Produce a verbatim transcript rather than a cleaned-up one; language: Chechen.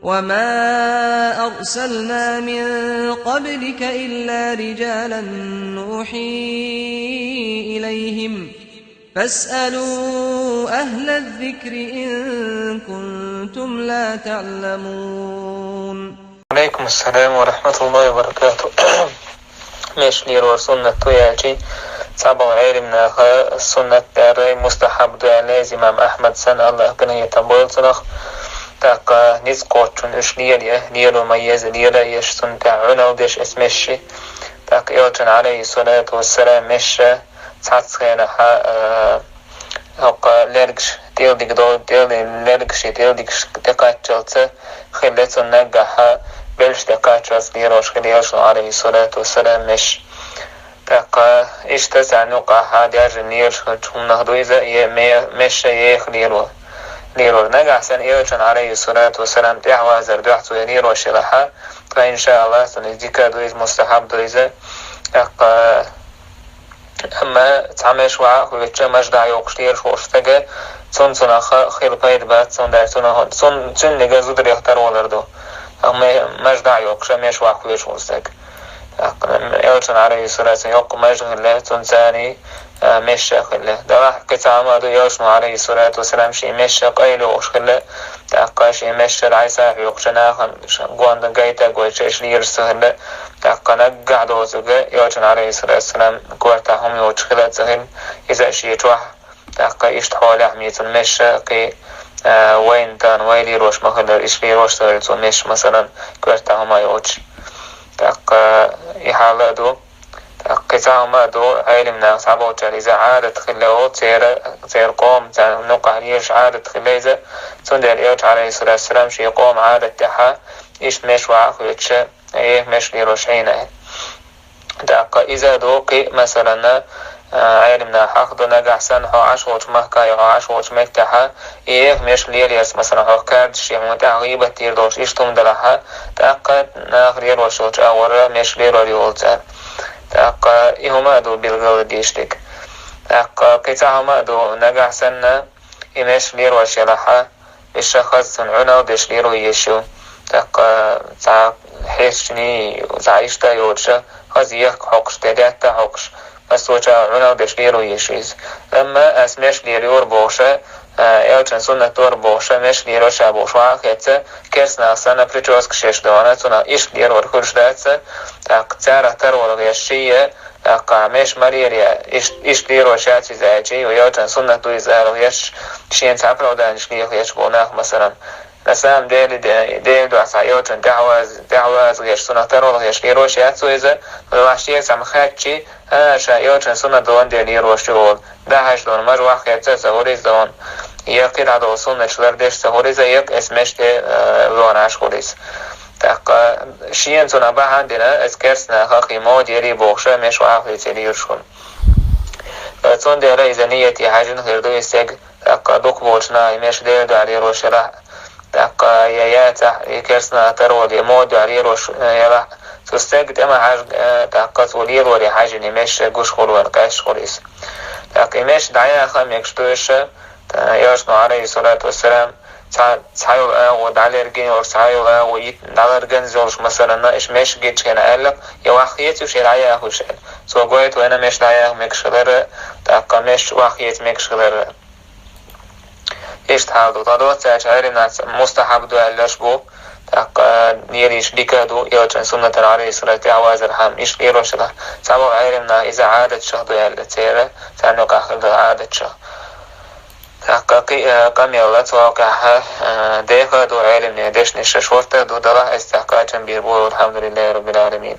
وما أرسلنا من قبلك إلا رجالا نوحي إليهم فاسألوا أهل الذكر إن كنتم لا تعلمون. Алейкум ассалам ва рахматуллахи ва баракату. Меш лерор суннат ду аьлча, цхьаболу Ӏелам наха суннат ду аьлла, мустахьаб ду аьлла, имам Ахьмад санна, Аллах къинхетам бойла цунах. ТӀаккха ницкъ кхоччун уьш лелае, лело ма еза, лела а еш, цунна тӀехь Ӏуналла деш эс мешши. ТӀаккха элчан, Ӏалайхи салату вассалам, мешша цхьацца хенахьа, а, хӀокху лергаш тӀелдиг до-, тӀел-, лергаш и тӀелдигаш тӀекхаччалца хилла, цунна наггахьа белш тӀекхаччалца лерош хилла элчано, Ӏалайхи салату вассалам, меш. ТӀаккха иштта царна юкъахьа даьржина лерош хиллачу хӀуманах ду иза, е ме-, мешша еха леро. Лерор нагахь санна элчан, Ӏалайхи салату вассалам, тӀаьхьавазар дуьхьа цо лерош елахьа, ткъа, иншааллах, цунна иза дика ду, иза мустахьаб ду иза. ТӀаккха Амма цхьа меш ваха а хӀоьттича, маж дӀа а йоккхуш лелаш волчу стага, цунна цунах хила пайда бац, цундела цунах, цун-, цуьнниг зударех тарвалар ду. Амма маж дӀа а йоккхуша, меш ваха хӀоьттича волу стаг. ТӀаккха элчан, Ӏалайхи салату вассалам, йоккха маж хилла, цунна царний, а, мешша хилла. Делахь кхин цхьа хӀума а ду, элчано, Ӏалайхи салату вассалам, шен мешша къайла йогӀуш хилла, тӀаккха шен мешша дӀасахьоькхучу нахана гонна гайта а гойтуш, иштта лелаш ца хилла. ТӀаккха наггахь доцург элчан, Ӏалайхи салату вассалам, коьртахь хӀума йоцуш хила а ца хилла, иза шен чохь, тӀаккха иштта хьолехь меца мешша кхин, а, вайна тахана вай лерош ма хиллара, иштта лерош ца хилла цо мешша, масалан, коьртахь хӀума йоцуш. ТӀаккха и хьал а ду. ТӀаккха кхин цхьа хӀума а ду, Ӏелам наха цхьаболчара иза Ӏадат хилла волу, церан, церан къоман, царна юкъахь лелаш Ӏадат хилла иза. Цундела элча, Ӏалайхи салату вассалам, шен къоман Ӏадат тӀехь иштта меш ваха а хӀоьттича, еха меш лерош Ӏийна аьлла. ТӀаккха иза а ду кхин, масалан, а, Ӏелам наха хьаха ду, нагахь санна хьо Ӏаш волчу махкахь я хьо Ӏаш волчу меттехь, и еха меш лелаярца, масалан, хьох кардаш я, хьуна тӀехь гӀийбат дийр долуш иштта хӀума далахь, тӀаккха наха лерош йолчу агӀор меш лерор йолу цара. ТӀаккха и хӀума а ду билгала дийшниг. ТӀаккха кхин цхьа хӀума а ду, нагахь санна, и меш лерош елахь, уьш хаза цунна Ӏуналла деш леро езаш ю. ТӀаккха цхьа хьерчний, цхьа иштта йоцуша, хаза ехка хьокхуш, тӀе даьтта хьокхуш, массоча Ӏуналла деш леро езаш ю иза. Амма ас меш лерайора бохуша, а, элчан суннат дора бохуша, меш леро ша бохуш ваха а хетта, керстанах санна прическаш еш дохана, цунах иштта лерор хуьлуш дац, тӀаккха царах тарвала гӀеш ший, тӀаккха меш ма лерае, иш-, иштта леро шаьш иза аьлча, ю, элчан суннат ду иза ала гӀеш, шена цхьа оправданиш леха гӀеш бу нах, масалан. На самом деле, де-, Делан дуьхьа цхьа элчан тӀаьхьаваз-, тӀаьхьаваза гӀеш, цунах тарвала гӀеш леро шаьш цо иза, ваьш шеца цхьа ма хаьттичи, а, ша элчан суннат долан дела лерош ю олу. ДӀахьаьжча долу маж ваха хетта ца хуьлу иза дохана. Е кхидӀа долу суннаташ лардеш ца хуьлу иза, е эс меш тӀе, а, лонаш хуьлу иза. ТӀаккха шена цунах бахьана дина, эс керстанаха кхин мода яри бохуша, меш ваха хетта лелаш хуьлу. Цундела иза нийяте хьаьжжина хир ду и стаг, тӀаккха дукхахболчу наха и меш Делан дуьхьа лерош елахь, тӀаккха я яцахь, и керстанаха тарвала, я мода дуьхьа лерош, э, елахь, цу стеган тӀе ма хьаьжжа, э, тӀаккха цо лелоре хьаьжжина и меш гуш хуьлу вайн, къаьсташ хуьлу иза. ТӀаккха и меш дӀаяха а мегаш ду уьш, э, элчано, Ӏалайхи салату вассалам, цхьа, цхьа йолу агӀо дӀалергина йолуш, цхьа йолу агӀо йит-, дӀаларганза йолуш, масалан, иштта меш гичхьана аьлла, я ваха хецаш, я дӀаяха уьш аьлла. Цо гойту вайна меш дӀаяха мегаш хилар, тӀаккха меш ваха хеца мегаш хилар. Иштта хьал ду. ТӀадоццачу Ӏелам наха мустахьаб ду аьлларш бу, тӀаккха лелийча дика а ду, элчан суннатана, Ӏалайхи салату, тӀаьхьавазархьама, иштта лелош хилахь. Цхьаболу Ӏелам наха иза Ӏадатшах ду аьлла церан, царна юкъахь хилла Ӏадатшах. ТӀаккха кхин, э, къамел а цу хьокъехь, э, деха а ду Ӏелам наха дешнаш, шорта а ду, далахь, эс цхьа кхачам бийр бу, валхьамдулиллахӀи раббил Ӏаламин.